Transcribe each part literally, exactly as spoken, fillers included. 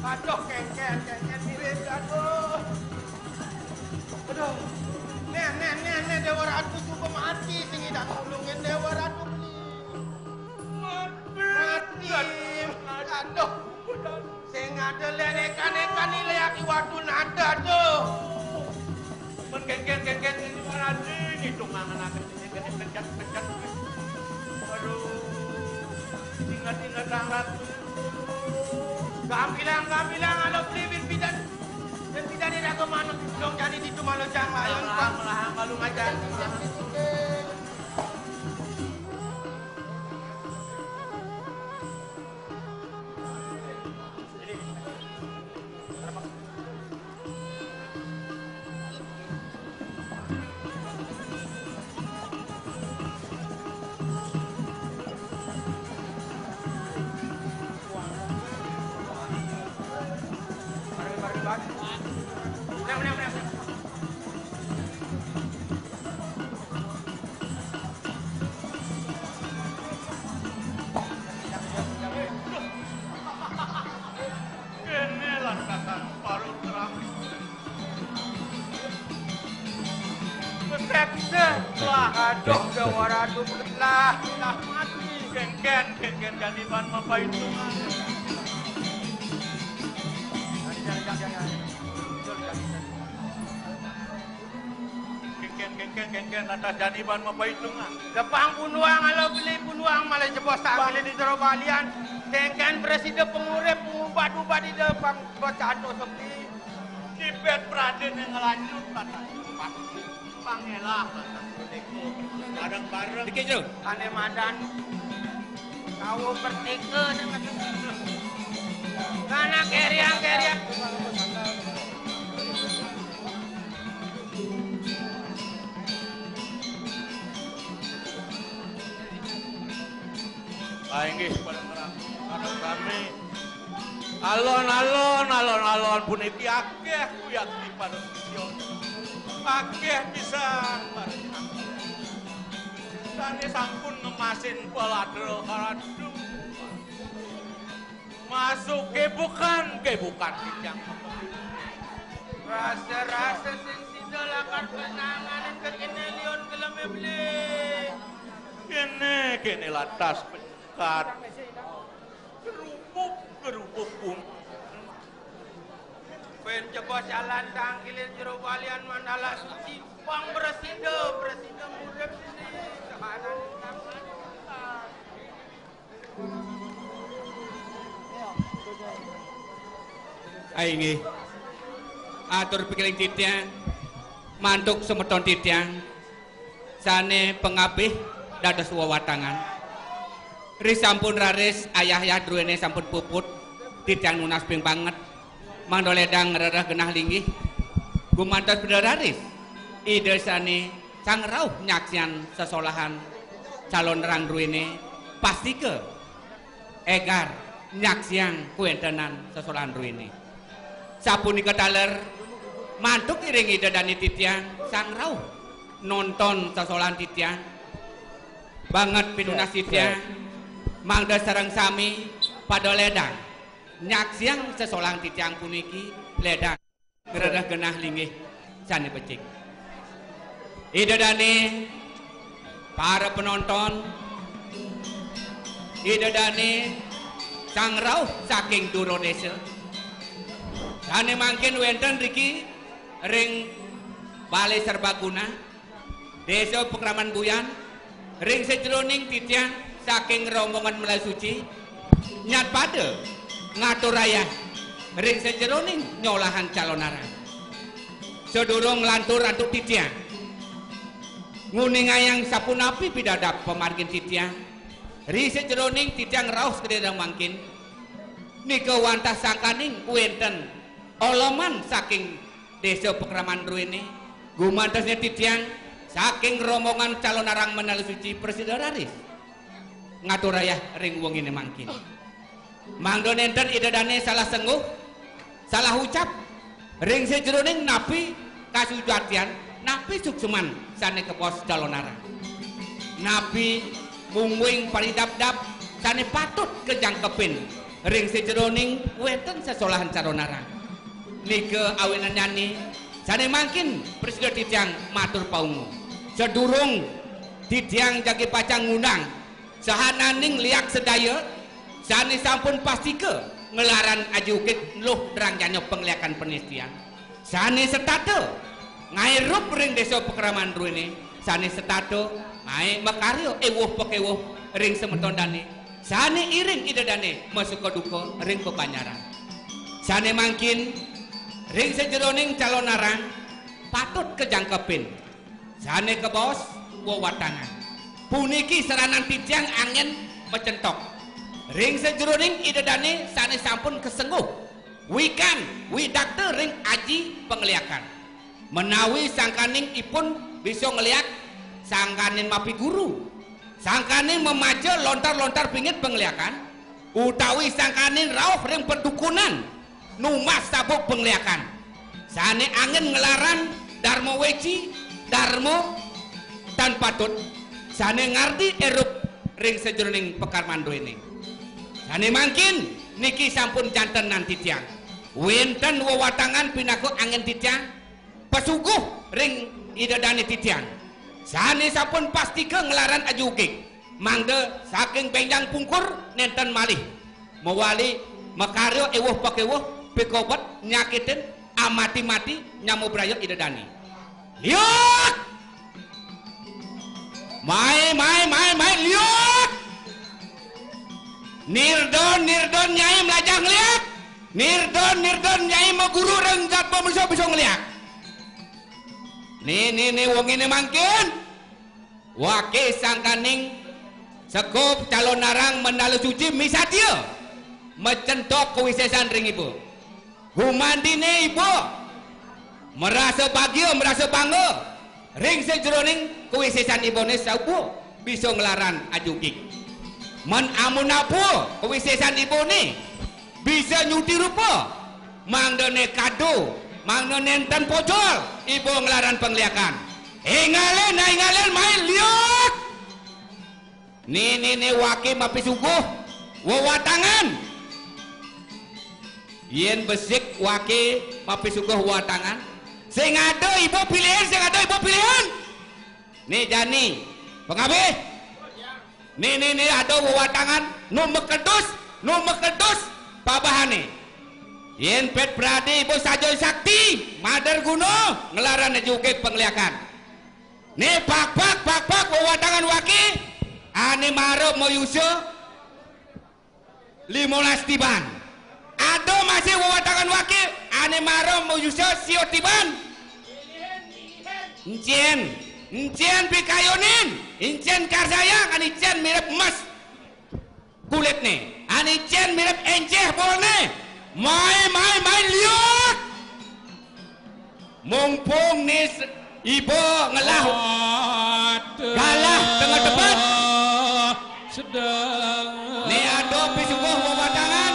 Aduh, kéngkén, kéngkén mirip, aduh. Aduh. Nih, nih, nih, nih, Déwa Ratu juga mati, sing idang nulungin Déwa Ratu beli. Mati. Aduh. Sing ada lenekan-nekan ni lagi waktu nada tuh. Men kéngkén, kéngkén ini Déwa Ratu, itu mangan akan ini kena pencet-pencet. Aduh. Ingat-ingat Déwa Ratu. Gambilang, gambilang, alo beli bin bidan. Dan bidan ini aku mana? Dong jadi di cuma lo jang layon, Pak. Melahang, melahang, malu ngajar. Kéné lantasan parut rami. Ketek deh. Lah, aduh, Déwa Ratu, lah, lah mati. Kéngkén, kéngkén, janiban mapaitungan. Kéngkén, kéngkén, kéngkén, lantas janiban mapaitungan. Tepang bunuang, alo beli bunuang, malah jebos tak beli di jero balian. Kéngkén presida pengurip, pengubat-ubat di depan, bos cantuk sepi. Kibet pradin yang ngelanjut, lantas juru pasti. Pangelah, lantas juru teko. Bareng-bareng. Dikit, Jero. Ané madan. Kau bertiga dengan karena keriang-keriang. Ah, inggih, pada ngerang-, pada rame. Alon-alon, alon-alon puniki akéh kuyakti para sisya. Akéh pisan para sisya. Sané sampun ngemasin baladra karadu. Masuk gebukan, gebukan titiang. Rasa-rasa sing sida lakar kenanganin kekéné liun gelemé beli. Kéné, kéné lantas penyekat. Gerubuk, gerubuk pun. Pén jebos jalan tangkilin jero balian mandala suci. Pang presida, presida murid sini. Kahanan. Ah, inggih. Atur pikiring titiang, mantuk semeton titiang, sané pangabih dados wewatangan. Ri sampun raris ayah-ayah druéné sampun puput, titiang nunas ping banget. Mangda lédang ngrereh genah linggih. Gumantos pidararis, Ida sané sang rauh nyaksian sesolahan calon rang druéné, pastika égar nyaksiang kawéntenan sesolahan druéné. Sapunika taler, mantuk iring Ida dané titiang sang rauh nonton sesolahan titiang. Banget pinunas titiang, mangda sareng sami pada lédang nyaksiang sesolahan titiang puniki, lédang ngrereh genah linggih sané becik. Ida dané, para penonton, Ida dané sang rauh saking dura désa. Sané mangkin wénten riki ring Balé Serbaguna, Désa Pakraman Buyan, ring sajeroning titiang saking rombongan Melasuci, nyat pada ngatur ayah ring sajeroning nyolahan calonarang. Sadurung nglantur antuk titiang nguningayang sapunapi pidadab pamargin titiang, ring sajeroning titiang raos kadédang mangkin, nika wantah sangkaning wénten oloman saking Désa Pakraman druéné, gumantosné titiang saking rombongan calonarang Menala Suci prasida raris ngatur ayah ring wenginé mangkin. Mangda nénten Ida dané salah sengguh, salah ucap, ring sajeroning napi kasujatian, napi suksman sané kabaos calonarang. Napi mungguing paridabdab sané patut kajangkepin Ring sajeroning wénten sesolahan calonarang. Nika awinannyane sane mangkin prasida titiang matur paungu. Sadurung titiang jagi pacang ngundang sahananing liak sedaya sane sampun pastika nglaran aji ugig luh ranjana pangliakan panestian. Sane setata ngae rup ring desa pakraman druene, sane setata ngae makarya ewuh pakewuh ring semeton dane, sane iring Ida dane masuka duka ring bebanjaran. Sane mangkin ring sajeroning calonarang patut kajangkepin. Sane kabaos wewatangan. Puniki seranan titiang anggen macentok ring sajeroning Ida dane sane sampun kasengguh wikan widakta ring aji pangliakan. Menawi sangkaning ipun bisa ngliak sangkaning mapiguru, sangkaning mamaca lontar-lontar pingit pangliakan, utawi sangkaning rauh ring padukunan numbas sabuk pangliakan. Sane anggen nglaran darma weci, darma tan patut, sane ngardi erup ring sajeroning pakarman druene. Sane mangkin niki sampun janten nan titiang. Wenten wewatangan pinaka anggen titiang, pasuguh ring Ida dane titiang. Sane sampun pastika nglaran aji ugig. Mangda saking benjang pungkur nenten malih. Mawali makarya ewuh pakewuh, pikobet, nyakitin, amati-mati, nyama braya Ida dane. Liuk! Mai, mai, mai, mai, liuk! Nirdon, nirdon, nyai mlajah ngliak. Nirdon, nirdon, nyai maguru ring jadma manusa bisa ngliak. Ni, ni, ni, wengine mangkin. Wake sangkaning sekup calonarang Mandala Suci misadia macentok kawisesan ring iba. Gumandine iba marasa bagia, marasa bangga ring sajeroning kawisesan ibane sabuh bisa nglaran aji ugig. Men amun apa kawisesan ibane bisa nyudi rupa, mangdane kado, mangda nenten pojol, iba nglaran pangliakan. Engalen, engalen, mai liuk! Ni, ni, ni, wake mapisuguh wewatangan. Yen besik wake mapisuguh wewatangan, sing ada iba pilihan, sing ada iba pilihan. Ni jani, pangabih. Ni, ni, ni, ada wewatangan, nu makedus, nu makedus pabahane. Yen pet prade iba saja sakti, mader guna, nglaran aji ugig pangliakan. Ni pakpak, pakpak, wewatangan wake, ane mara mayusa limolas tiban. Ada masih wewatangan wake, ane mara mayusa sia tiban. Encen, encen pikayunin, encen karsayang, ane encen mirip emas kulitne, ane encen mirip enceh bolne. Mai, mai, mai liuk! Mumpung ni s-, iba ngelah galah tengah tebet. Sedang ni ada pisuguh wewatangan.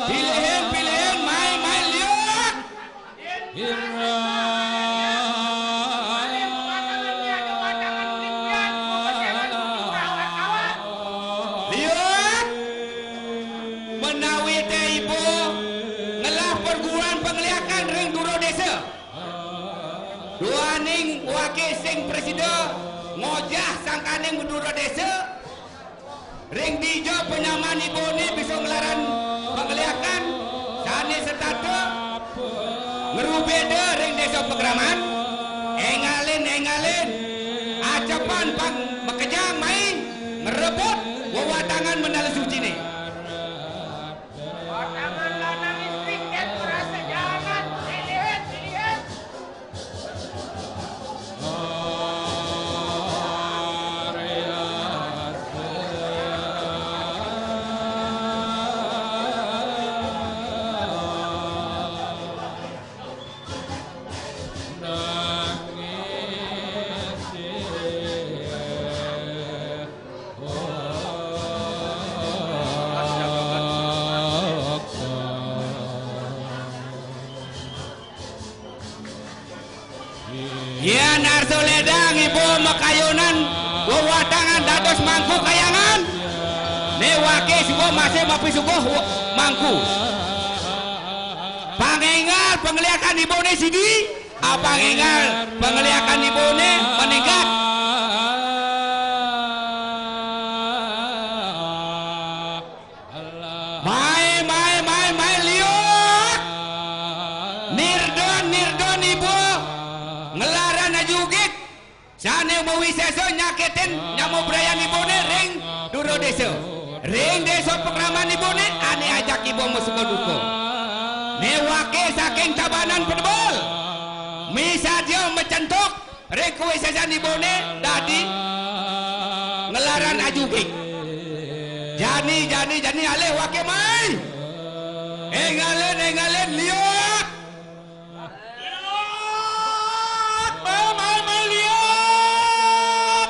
Pilihin, pilihin, mai, mai liuk! Ira. Liuk! Menawi te iba ngelah perguruan pangliakan ring dura desa. Duaning wake sing prasida ngojah sangkaning madura desa, ring dija panyaman ibane bisa nglaran pangliakan sane setata ngrubeda ring desa pakraman. Engalin, engalin, acapan pang makejang mai ngrebut wewatangan Mandala Sucine. Patangan lanang istri ket merasa jangan. Pilihan, pilihan. Yan arsa ledang iba makayunan wewatangan dados mangku kayangan. Ne Waké suba masih mapisuguh mangku. Pang énggal pangliakan iboné sidi, apang énggal pangliakan iboné meningkat. Mai, mai, mai, mai, liuk. Nirdon, nirdon ibu. Nglarang ajugig. Sané mawisésa nyakitin nyama brayan iboné ring dura désa. Ring désa pakraman iboné ané ajak ibu masuka duka. Né waké saking Tabanan Pedebel. Misadia macentuk ring kawisésan iboné dadi nglarang ajugig. Jani, jani, jani alih waké mai. Énggalin, énggalin, liuk. Liuk, mai, mai, mai, liuk.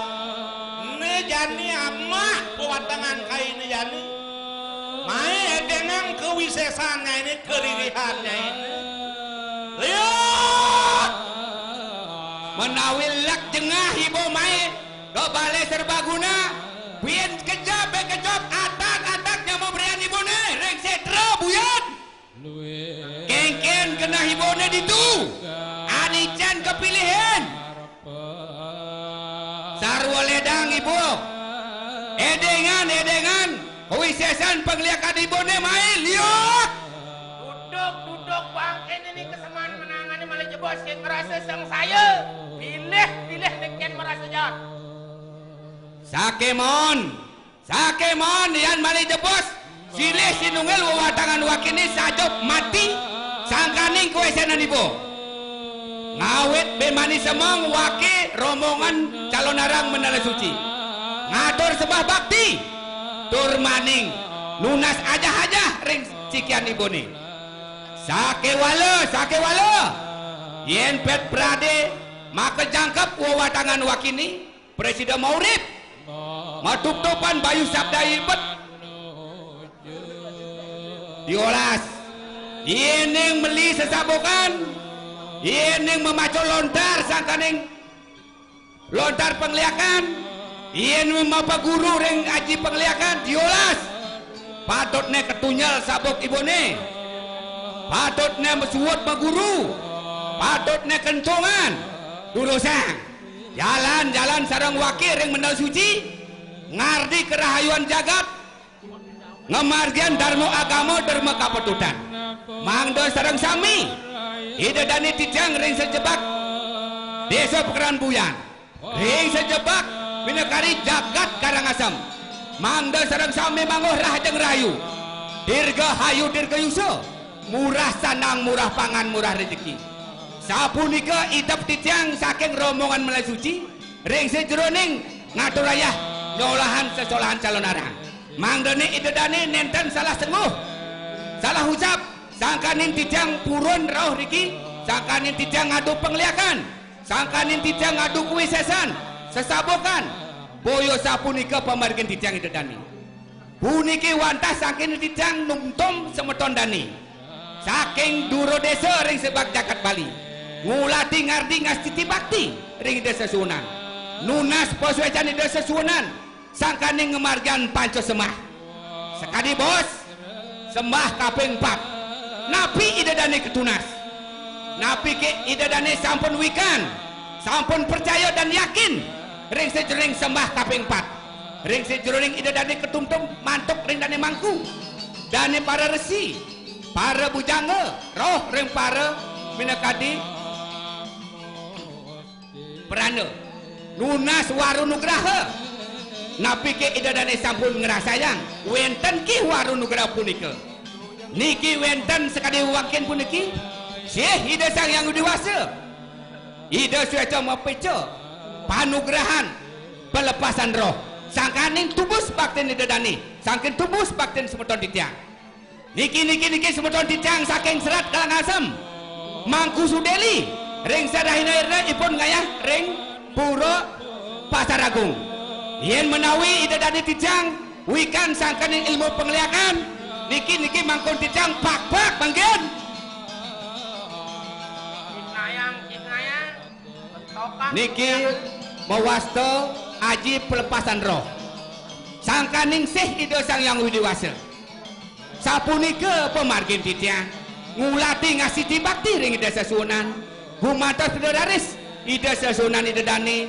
Né jani amah pawatangan kainé jani. Mai édéngang kawisésan nyainé, karirihan nyainé. Liuk. Menawi lek jengah ibu mai ka Balé Serbaguna, buin kejap, bé kejap, atak, atak nyama brayan ibuné ring sétra, buin. Kénkén genah ibuné ditu. Ané cén kapilihin. Sarwa ledang ibu. Édéngan, édéngan. Kawisésan pangliakan ibuné mai, liuk. Duduk, duduk, bangkén ini keseman menangané malih jebos, sing ngerasa sengsaya. Pilih, pilih, né kén merasa jahat. Sakémon. Sakémon yan malih jebos, silih sinunggil wewatangan wakiné sajab mati, sangkaning kawisésan ibu. Ngawit bé mani semeng waké rombongan Calonarang Menara Suci. Ngatur sembah bakti, tur maning nunas ajah-ajah ring sikian ibuné. Sakéwala, sakéwala, yén pét pradé makejangkep wewatangan wakiné, prasida maurip. Matuptupan bayu sabda ibet. Diolas. Yéning meli sesabukan, yéning mamaca lontar sangkaning lontar pangliakan, yéning mapaguru ring aji pangliakan, diolas. Patutné katunjel sabuk ibuné. Patutné masuud maguru. Patutné kentungan. Durusang. Jalan-jalan sareng waké ring Menara Suci, ngardi karahayuan jagat, ngamargiang darma agama, darma kapatutan. Mangda sareng sami, Ida dané titiang ring sajebag Désa Pekaranbuyan, ring sajebag minakadi jagat Karangasem. Mangda sareng sami mangguh rahajeng rahayu, dirgahayu dirgayusa, murah sandang, murah pangan, murah rejeki. Sapunika idep titiang saking rombongan Menara Suci, ring sajeroning ngaturayah nyolahang sesolahan Calonarang. Mangdané Ida dané nénten salah sengguh, salah ucap, sangkaning titiang purun rauh riki, sangkaning titiang ngadu pangliakan, sangkaning titiang ngadu kawisésan, sesabukan, boya sapunika pamargin titiang Ida dané. Puniki wantah saking titiang numtum semeton dané. Saking dura désa ring sajebag jagat Bali. Ngulati ngardi ngastiti bakti ring Ida Sesuunan. Nunas pasuécan Ida Sesuunan sangkaning ngamargiang panca sembah. Sakadi bos, sembah kaping empat. Napi Ida dané katunas? Napiké Ida dané sampun wikan, sampun pracaya dan yakin ring sajeroning sembah kaping empat? Ring sajeroning Ida dané katumtum mantuk ring dané mangku, dané para resi, para bujangga, roh ring para minakadi prana. Nunas wara nugraha. Napiké Ida dané sampun ngrasayang wénten kih wara nugraha punika? Niki wénten sakadi wangkin puniki, sih Ida Sang Hyang Widhi Wasa. Ida suéca mapaica panugrahan pelepasan roh. Sangkaning tubus baktin Ida dané, sangkaning tubus baktin semeton titiang. Niki, niki, niki semeton titiang saking Selat Karangasem. Mangku Sudeli ring sadahina irna ipun ngayah ring Pura Pasar Agung. Yén menawi Ida dané titiang wikan sangkaning ilmu pangliakan, niki, niki mangkun titiang pakpak mangkin. Niki mawasta aji pelepasan roh. Sangkaning sih Ida Sang Hyang Widi Wasa. Sapunika pamargin titiang ngulati ngastiti bakti ring Ida Sesuunan. Gumantos Ida raris, Ida Sesuunan Ida dane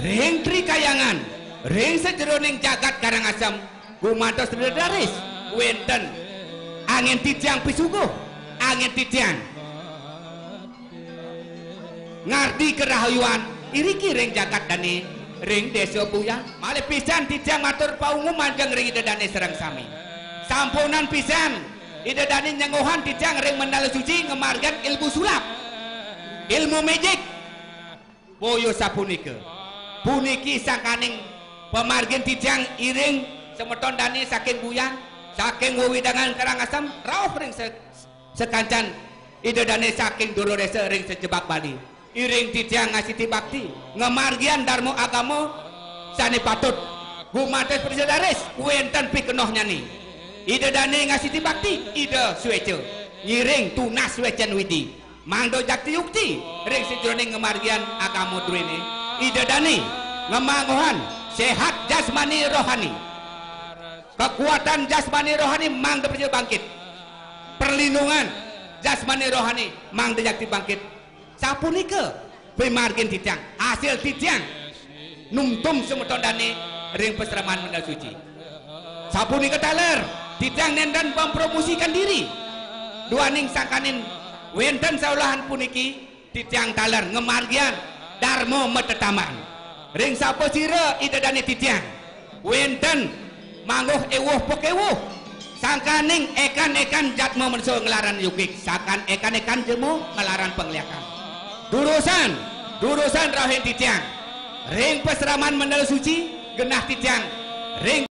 ring Tri Kayangan, ring sajeroning jagat Karangasem. Gumantos Ida raris wenten angin titiang pisuguh, angin titiang ngardi karahayuan iriki ring jagat dane, ring Desa Buyan. Malih pisan titiang matur paungu majeng ring Ida dane sareng sami. Sampunang pisan Ida dane nyenguhan titiang ring Mandala Suci ngamargiang ilmu sulap, ilmu magic. Boya sapunika. Puniki sangkaning pamargin titiang iring semeton dane saking Buyan, saking wewidangan Karangasem, rauh ring se-, sakancan Ida dane saking dura desa ring sajebag Bali. Iring titiang ngastiti bakti, ngamargiang darma agama sane patut. Gumantos prasida raris, wenten pikenohnyané. Ida dane ngastiti bakti, Ida sueca. Ngiring tunas wecen Widi. Mangda jakti yukti, ring sajeroning ngamargiang agama druene. Ida dane ngamanguhan sehat jasmani rohani. Kekuatan jasmani rohani mangda prasida bangkit. Perlindungan jasmani rohani mangda jakti bangkit. Sapunika pamargin titiang, hasil titiang numtum semeton dane ring pasraman Mandala Suci. Sapunika taler, titiang nenten mempromosikan diri. Duaning sangkaning wenten saolahan puniki, titiang taler ngamargiang darma matetambahan. Ring sapasira Ida dane titiang wenten mangguh ewuh pakewuh. Sangkaning ekan-ekan jatma manusa nglaran yukik, sakan ekan-ekan jemu nglaran pangliakan. Durusan, durusan rauhin titiang. Ring pasraman Mandala Suci, genah titiang. Ring